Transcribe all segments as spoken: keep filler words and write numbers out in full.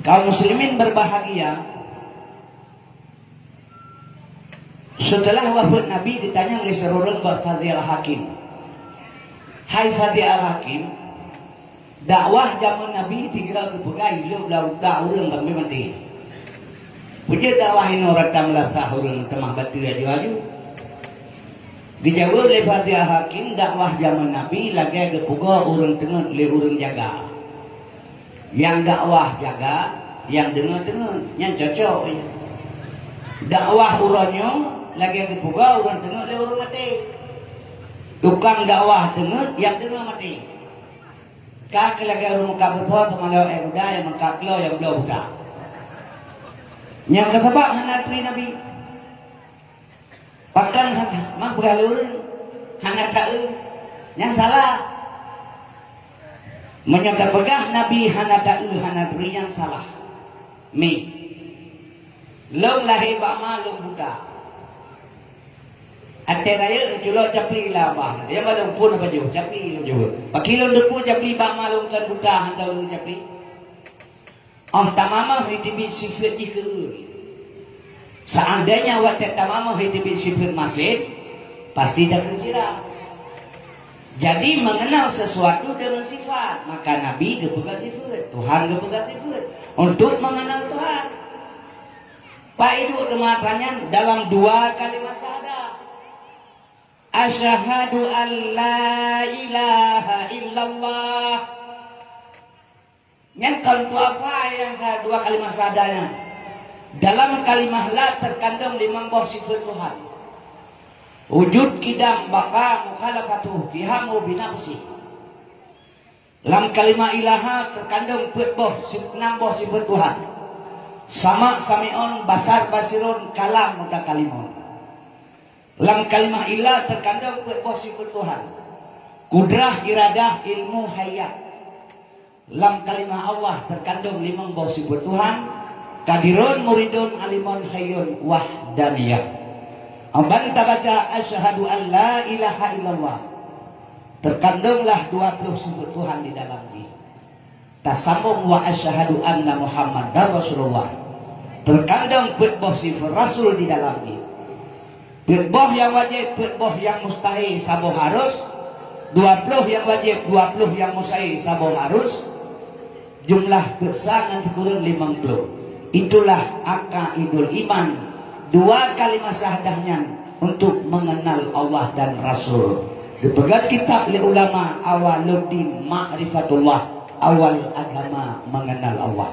Kaum muslimin berbahagia, setelah wafat Nabi ditanyong lé sidroe ureuëng bak Fadhil Hakim, "Hai Fadhil Hakim, dakwah jameun Nabi sigra geupeugah ileueb lam utak ureuëng sampai maté. Peue jeuet dakwah inoe rata meulasah ureuëng teumah bateue aju-aju?" Geujaweueb lé Fadhil Hakim, "Dakwah jameun Nabi lagée geupeugoe ureuëng teungeut lé ureuëng jaga. Nyang dakwah jaga, nyang deungoe teungeut, nyan cocok." Dakwah uroe nyoe lagée geupeugoe ureuëng teungeut lé ureuëng maté. Tukang dakwah teungeut, nyang deungoe maté. Ka keu lagée ureuëng meukat beutôi teuma lawét guda nyang meukat klo nyang bloe buta. Nyang keusabab hana turi Nabi. Pakon hana, mang peugah lé ureuëng hana taeu, nyang salah. Meunyoe tapeugah Nabi hana taeu, hana turi, nyang salah. Mi. Lôn lahé bak ma lôn buta. Até rayeuk neuculok capi lam babah. Nyang ba lôn phon apa jeuet, capi lôn jeuet. Pakri lôn teupeue capi bak ma lôn kon buta, hana lôn capi. Óh tamamah jiteubiet sifeuet jih keu ureuëng. Seandainya watée tamamah jiteubiet sifeuet maséh, pasti takheun sira. Jadi, mengenal sesuatu dengan sifat, maka Nabi geupeugah sifeuet, Tuhan geupeugah sifeuet, untuk mengenal Tuhan. Pak Ibu teumata nyan dalam dua kalimat syahadat. Asyhadu an la ilaha illallah. Nyan kon dua apa nyang sa-, dua kalimat syahadat nyan. Dalam kalimah la terkandung limong boh sifeuet Tuhan. Wujud, qidam, baqa, mukhalafatuh, qiyamu binafsi. Lam kalimah ilaha terkandung peuet boh sif-, nam boh sifeuet Tuhan. Sama, sami'un, basar, basirun, kalam, mutakalimun. Lam kalimah ilah terkandung peuet boh sifeuet Tuhan. Kudrah, iradah, ilmu, hayat. Lam kalimah Allah terkandung limong boh sifeuet Tuhan, qadirun, muridun, alimun, hayyun, wahdaniyah. Amban tabaca asyhadu an la ilaha illallah, terkandunglah dua puluh sifeuet Tuhan di dalam jih. Tasambong wa asyhadu anna Muhammadar Rasulullah. Terkandung peuet boh sifeuet Rasul di dalam jih. Peuet boh nyang wajéb, peuet boh nyang mustahé, saboh harus. Dua ploh nyang wajéb, dua ploh nyang mustahé, saboh harus. Jumlah peuet sa ngon sikureueng limong ploh. Itulah aqaidul iman. Dua kalimat syahadah nyan untuk mengenal Allah dan Rasul. Dipeugah kitab lé ulama, awaluddin ma'rifatullah, awal agama mengenal Allah.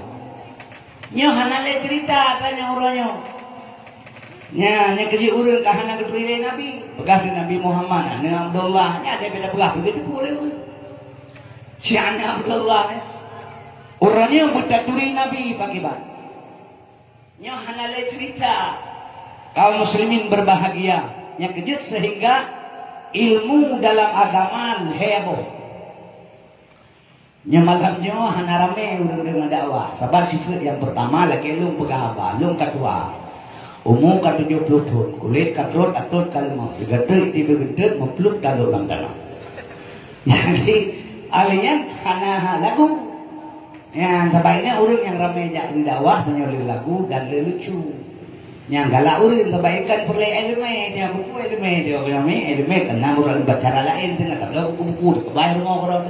Nyoe hana lé cerita tanya uroe nyoe. Nya, nya keujeuet ureuëng ka hana geuturi lé Nabi. Peugah lé Nabi Muhammad, aneuëk Abdullah. Nya ada beda peugah begitu pula ureuëng. Si aneuëk Abdullah, eh. Uroe nyoe beutaturi Nabi pakiban. Nyoe hana lé cerita. Kaum muslimin berbahagia. Nya keujeuet sehingga ilmu dalam agama lhée boh. Nyoe malam nyoe hana ramé ureuëng deungoe dakwah, sabab sifeuet nyang peurtama lagée lôn peugah haba, lôn ka tuha. Umu ka tujoh ploh thon, kulét ka trok atôt ka leumoh, sigateuk di beugeunteuk meupluet talot lam tanoh. Jadi, alèh nyan hana lagu. Nyan, sabab nyan ureuëng nyang ramé jak di dakwah meunyoe le lagu dan le lucu. Nyang galak ureuëng, sabab ikan peureulée ileumèe, dia buku ileumèe, dia ileumèe, ileumèe keunan ureuëng bacara laén, teuka tabloe buku-buku, teuka bayar rumoh keudroe.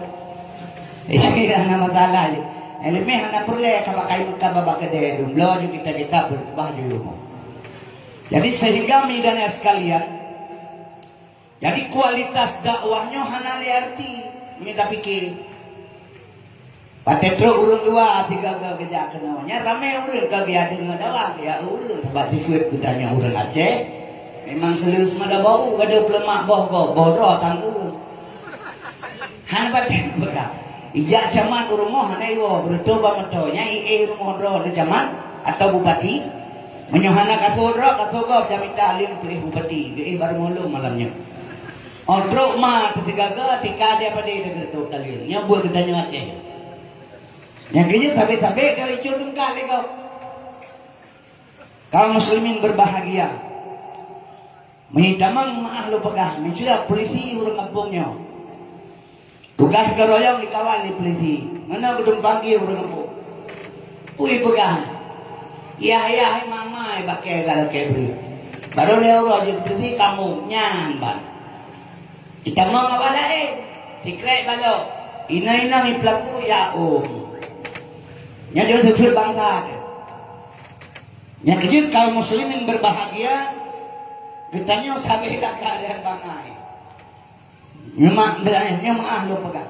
Jadi hana masalah jih. Ileumèe hana peureulée ka bak kayu ka bak keudè, dum bloe ju kitab-kitab, bah ju rumoh. Jadi sehingga mi dan ya sekalian, jadi kualitas dakwah nyoe hana lé arti meunyoe tapike. Watée trok ureuëng luwa sigaga geujak keunoe, nyan ramé ureuëng ka geujak deungoe dakwah, geujak ureuëng sabab sifeuet geutanyoe ureuëng Aceh memang seuleuh seumada bau, gadôh peuleumak boh gob, boh droe tangkeue. Hana patéh peugah. Ijak camat u rumoh hana iwoe, beureutoh bak meutoe, nyan ié rumoh droe lé camat atau bupati. Meunyoe hana kasoe droe, kasoe gob jamita lé peuéh bupati, geuéh bak rumoh lôn malam nyoe. Óh trok ma teusigaga, tika dia padé deuh geureutoh taleueng. Nyoe buet geutanyoe Aceh. Nyang keujeuet sabé-sabé ka icok tungkat lé gob. Kaum muslimin berbahagia. Meutamong meuah lôn peugah, miseue pulisi ureuëng gampông nyoe. Tugaih geuroyong dikawal lé pulisi. Meunan geutumpang ureuëng gampông. Peue peugah? Yah-yah mama bak kée galakée breueh. Barô lhée uroe jeuet keu si kamoe nyan ban. Itamong awak laén, sikrek balok. Inong-inong ipeulaku ya um. Nyan jeuet seusuet bansa teuh. Nyang keujeuet kaum muslimin berbahagia, geutanyoe sabe lam keuadaan bangai. Nyoe ma-, nyoe meuah lôn peugah.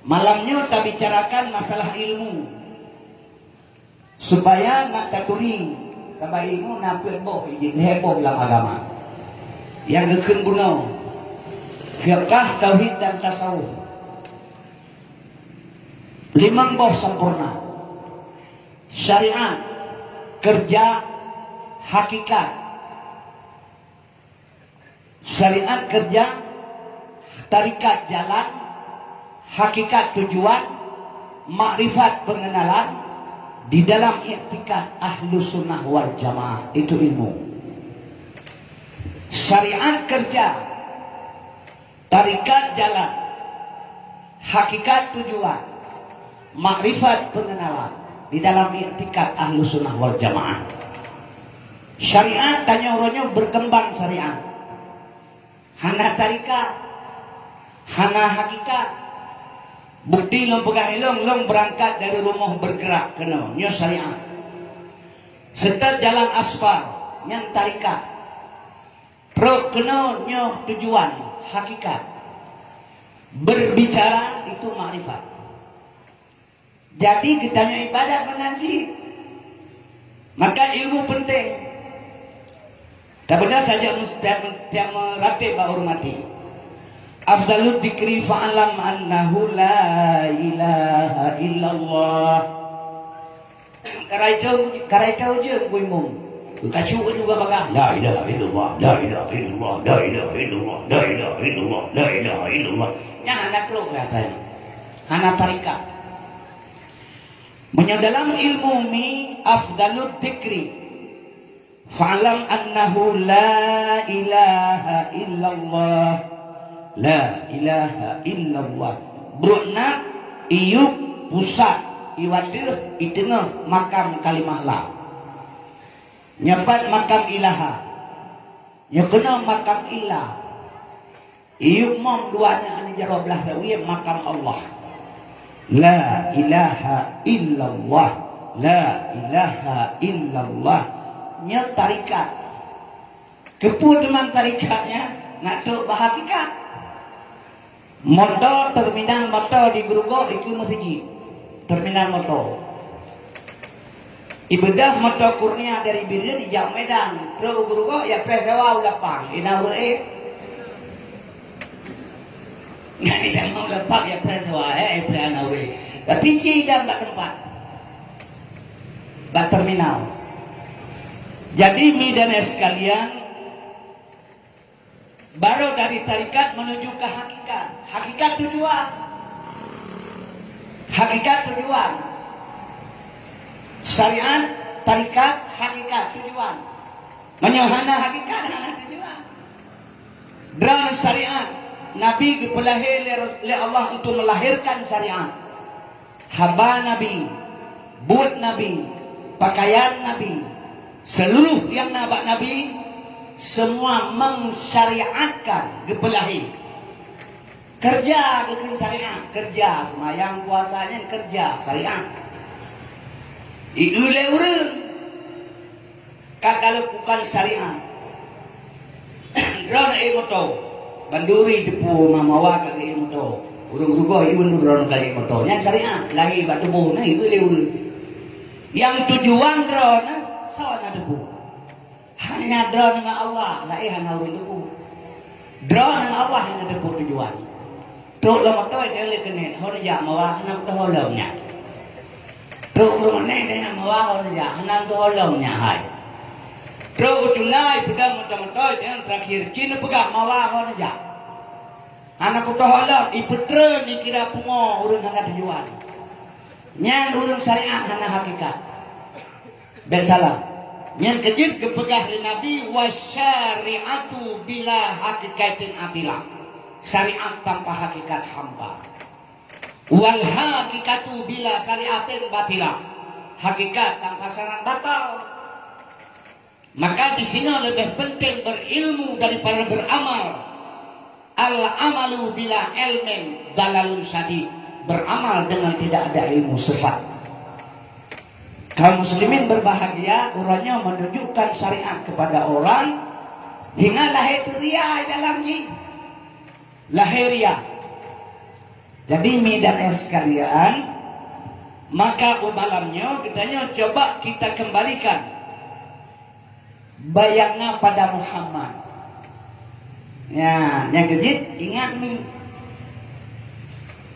Malam nyoe tabicarakan masalah ilmu. Supaya nak taturi, sabab ilmu na peuet boh jih, lhée boh lam agama. Nyang geukheun bunoe, fiqah, tauhid dan tasawuf. Limong boh sampoereuna. Syariat, keureuja, hakikat. Syariat, keureuja, tarekat jalan, hakikat tujuan, makrifat pengenalan di dalam iktikad Ahlus Sunnah wal Jamaah, itu ilmu. Syariat, keureuja, tarekat jalan, hakikat tujuan, makrifat pengenalan di dalam iktikad Ahlus Sunnah wal Jamaah. Syariat tanyoe uroe nyoe berkembang syariat. Hana tarekat, hana hakikat. Bukti lôn peugah ilong, lôn beurangkat dari rumoh bergerak keunoe, nyoe syariat. Seutôt jalan aspal, nyan tarekat. Trok keunoe nyoe tujuan, hakikat. Berbicara itu makrifat. Jadi geutanyoe ibadat meunan cit. Maka ilmu penting. Tabeuna saja mus-, tiap, tiap meuratéb bak ureuëng maté. Afdalud dzikri fa'lam annahu la ilaha illallah. Karai teu, karai teu je bui mong. Ka cuk juga bagah. La ilaha illallah, la ilaha illallah, la ilaha illallah, la ilaha illallah, la ilaha illallah. Nyan hana trok ke atas. Hana tarekat. Meunyoe dalam ilmu mi afdalud dzikri. Fa'lam annahu la ilaha illallah. La ilaha illallah. Brok na iyup pusat, iwadeuh, iteungoh makam kalimah la. Nyoe pat makam ilaha. Nyoe keunoe makam ila. Iyup mong dua nyan jaroe blah dawie makam Allah. La ilaha illallah. La ilaha illallah. Nyoe tarekat. Keupeue teuma tarekat nyan? Nak trok bak hakikat. Moto, terminal moto di Geurugok dikeue meuseujid. Terminal moto. Ibeudôh moto Kurnia dari Bireuen ijak Medan, trok u Geurugok, ya preh sewa u lapang, ina ureuëng éh. Nyan ijak u lapang, ya preh sewa, eh, eh, preh ana ureuëng éh. Tapi ci ijak bak teumpat. Bak terminal. Jadi, mi dan sekalian, baru dari tarekat menuju ke hakikat. Hakikat tujuan. Hakikat tujuan. Syariat, tarekat, hakikat tujuan. Meunyoe hana hakikat, hana tujuan. Droeneuh syariat, Nabi geupeulahé lé, lé Allah untuk melahirkan syariat. Haba Nabi, buet Nabi, pakaian Nabi, seluruh nyang na bak Nabi, semua mensyariatkan, geupeulahé. Keureuja geukheun syariat, keureuja seumayang, puasa nyan keureuja syariat. Ieu lé ureuëng. Ka ka lakukan syariat. Droeneuh ék moto. Banduri teupeu mamawa ka ék moto. Ureuëng rugoe iwan droeneuh ka ék moto. Nyan syariat. Lahé bak tuboh na ieu lé ureuëng. Nyang tujuan droeneuh soe na teupeu. Hanya droeneuh ngon Allah, laén hana ureuëng teupeu. Droeneuh ngon Allah hana teupeu tujuan. Trok lam moto jangan lé keuneuk, hon jak mawa hana meutoh lom nyak. Trok keu rumoh nèng tanyong mawa hon jak, hana meutoh lom nyak hai. Trok u Cundai peudong meutoh-meutoh tanyong terakhir cit neupeugah mawa hon jak. Hana kutoh lom, ipeutreun ikira pungo ureuëng hana tujuan. Nyan ureuëng syariat hana hakikat. Bèk salah. Nyan keujeuet geupeugah lé Nabi, "Wasyari'atu bila haqiqatin atilah." Syariat tanpa hakikat hampa. "Wal haqiqatu bila syari'atin batilah." hakikat tanpa syarat batal. Maka di sini lebih penting berilmu daripada beramal. Al-amalu bila ilmin dalalun syadid. Beramal dengan tidak ada ilmu sesat. Kaum muslimin berbahagia, uroe nyoe menunjukkan syariat kepada orang hingga lahé ria dalam jih. Lahé ria. Jadi, mi dan ayah sekalian, maka u malam nyoe geutanyoe coba kita kembalikan bayangna pada Muhammad. Ya, nyang keujeuet ingat ni.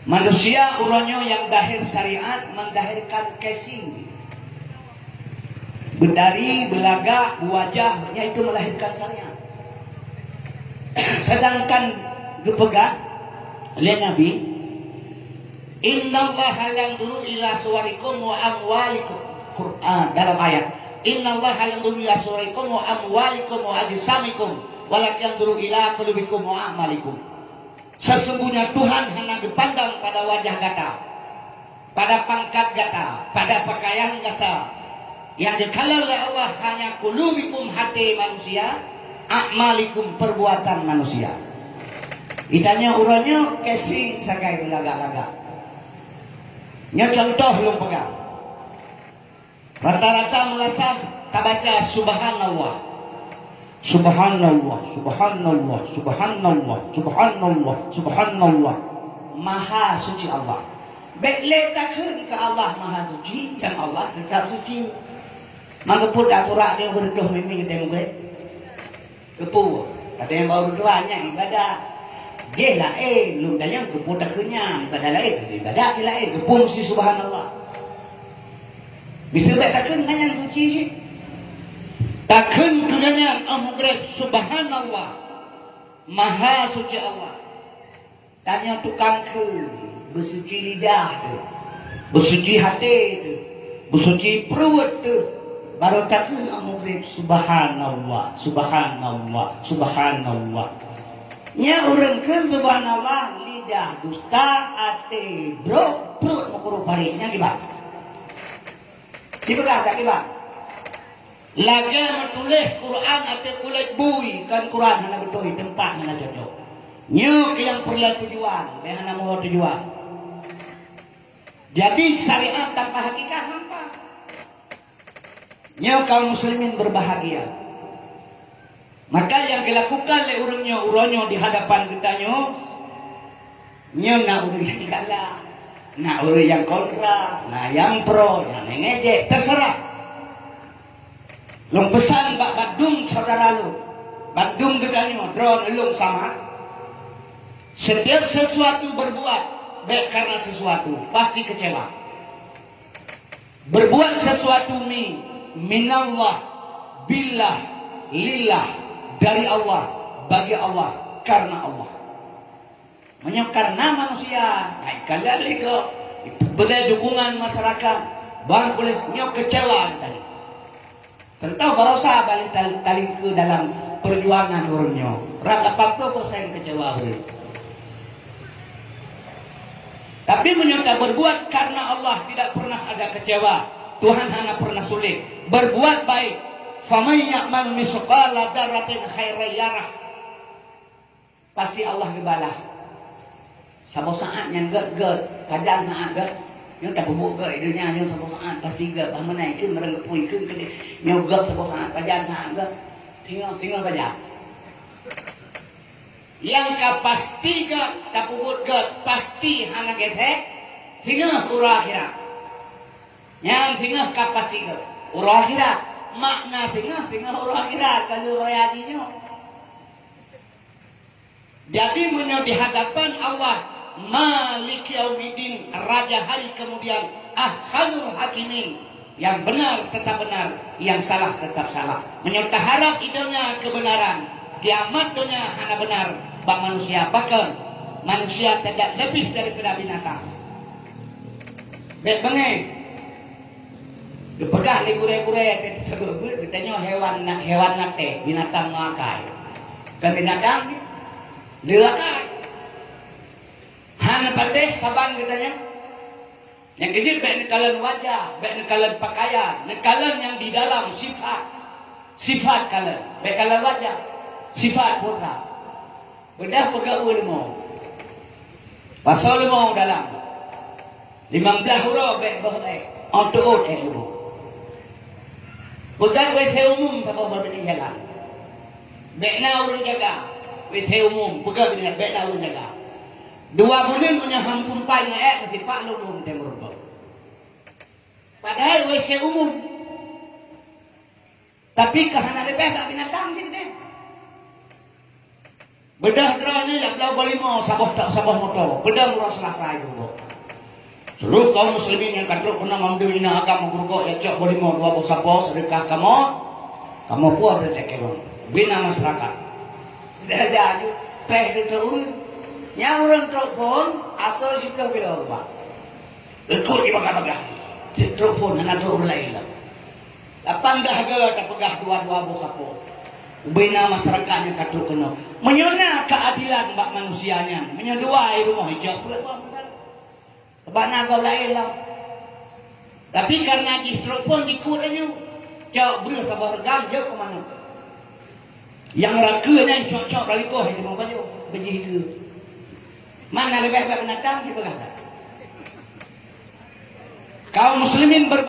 Manusia uroe nyoe nyang dahir syariat mendahirkan casing. Beudari, beulagak, wajah, nyan itu melahirkan syariat. Sedangkan geupeugah lé Nabi, "Innallaha la yanzuru ila suwarikum wa amwalikum." Quran dalam ayat, "Innallaha la yanzuru ila suwarikum wa amwalikum wa ajsamikum, walakin yanzuru ila qulubikum wa a'malikum." Sesungguhnya Tuhan hana geupandang pada wajah gata, pada pangkat gata, pada pakaian gata. Nyang geukalon lé Allah hanya qulubikum, hati manusia, a'malikum, perbuatan manusia. Geutanyoe uroe nyoe casing sagai beulagak-lagak. Nyoe contoh lôn peugah. Rata-rata meulasah tabaca subhanallah. Subhanallah, subhanallah, subhanallah, subhanallah, subhanallah. Maha suci Allah. Bék lé takheun keu Allah maha suci, nyang Allah teutap suci. Mangkeupeu dak surat nyoe beureudoh mimi deng ubé. Keupeue? Kata nyang baro dua nyan ibadat. Jih laén, lôn tanyong keupeue takheun nyan ibadat laén, ibadat jih laén, keupeue meusti subhanallah. Bisa bak takheun ngon nyang suci jih. Takheun keu nyan, ah, mugreb, subhanallah. Maha suci Allah. Tanyoe tukang kheun, beusuci lidah teuh, beusuci até teuh, beusuci pruet teuh, barô takheun 'oh mugreb, "Subhanallah, subhanallah, subhanallah." Nyan ureuëng kheun subhanallah, lidah dusta, até brok, pruet meukureueng parit, nyan kiban. Dipeugah that kiban. Lagée meutuléh Quran ateueh kulét bui, kon Quran hana beutôi, teumpat hana cocok. Nyoe keuh nyang peureulée tujuan, bék hana meuho tujuan. Jadi, syariat tanpa hakikat hampa. Nyoe kaum muslimin berbahagia. Maka nyang geulakukan lé ureuëng nyoe uroe nyoe di hadapan geutanyoe, nyoe na ureuëng nyang galak, na ureuëng nyang kontra, na nyang pro, nyang mengejek, terserah. Lôn peusan bak bandum syedara lôn, bandum geutanyoe, droeneuh lôn sama. Setiap sesuatu berbuat, bék karena sesuatu, pasti kecewa. Berbuat sesuatu mi, minallah, billah, lillah, dari Allah, bagi Allah, karena Allah. Meunyoe karena manusia, hai kala lego, beugai dukungan masyarakat, bang puléh nyoe kecewa tadi. Teuntang barosa balik tal-, talingke dalam perjuangan ureuëng nyoe. Rata lapan puluh persen kecewa ureuëng. Tapi meunyoe taberbuat karena Allah, tidak pernah ada kecewa. Tuhan hana pernah sulit. Berbuat baik. Faman ya'mal misqala dzarratin khairan yarah. Pasti Allah geubalah. Saboh saát nyan gét-gét, pajan saát gét. Nyoe tapeubuet gét di donya nyoe saboh saát pasti gét. Bah meunan ikheun, meureueng geupui ikheun keudeh. Nyoe gét saboh saát, pajan saát gét. Singoh, singoh pajan. Nyang ka pasti gét, tapeubuet gét, pasti hana gesek. Singoh uroe akhirat. Nyan singoh ka pasti gét. Uroe akhirat. Makna singoh, singoh uroe akhirat. Ka lheueh raya jinoe. Jadi, meunyoe di hadapan Allah, Malik Yaumiddin, Raja Hari Kemudian, Ahsanul Hakimin, yang benar tetap benar, yang salah tetap salah. Meunyoe taharab di donya kebenaran, kiamat donya hana benar, bak manusia pakon, manusia tidak lebih daripada binatang. Bék beungéh. Geupeugah lé gurée-gurée, geutanyoe hewan na-, hewan natée, binatang meuakai. Kon binatang, le akai. Hana patéh saban geutanyoe. Nyang keujeuet bèk neukalon wajah, bèk neukalon pakaian, neukalon nyang di dalam sifat. Sifat kalon, bèk kalon wajah. Sifat pura. Beudah peugah u leumô. Pasoe leumô dalam. Limong blaih uroe bèk boh èk. Ôn teuôt èk leumô. Peugah W C umum saboh bak binéh jalan. Bèk na ureueng jaga. W C umum, peugah binéh, bèk na ureueng jaga. Dua buleuen meunyoe hana seumpai ngon èk, meusipak lôn lôn teumeureumpok. Padahai W C umum. Tapi ka hana leubeh bak binatang cit deh. Beudah droeneuh jak bloe boh limô saboh tok saboh moto. Peudong uroe Selasa itu, Bu. Seluruh kaum muslimin nyang ka trok keunoe ngon deuh inong agam meukeurukok, jak cok boh limô dua boh sapo, seudeukah kamoe. Kamoe puwoe teutek keurong. Bina masyarakat. Dah jaju, péh teutrok ureueng. Nyang ureueng trok phon, asoe siplôh kilo rubah. Eukôt di bagah-bagah. Cit trok phon, hana trok ureueng laén lom. Lapan blah goe tapeugah dua-dua boh sapo. Ubena masyarakat nyang ka trok keunoe. Meunyoe na keadilan bak manusia nyan, meunyoe dua i rumoh ijak peuet boh. Sabab na gob laén lom. Tapi kareuna jih trok phon jikôt laju. Cok breuh saboh reugam jok keu manok. Nyang rakeue nyan cok-cok bak likoh nyang teuma bajoe. Beujih keue. Mana leubeh bak binatang jipeugah that. Kaum muslimin ber-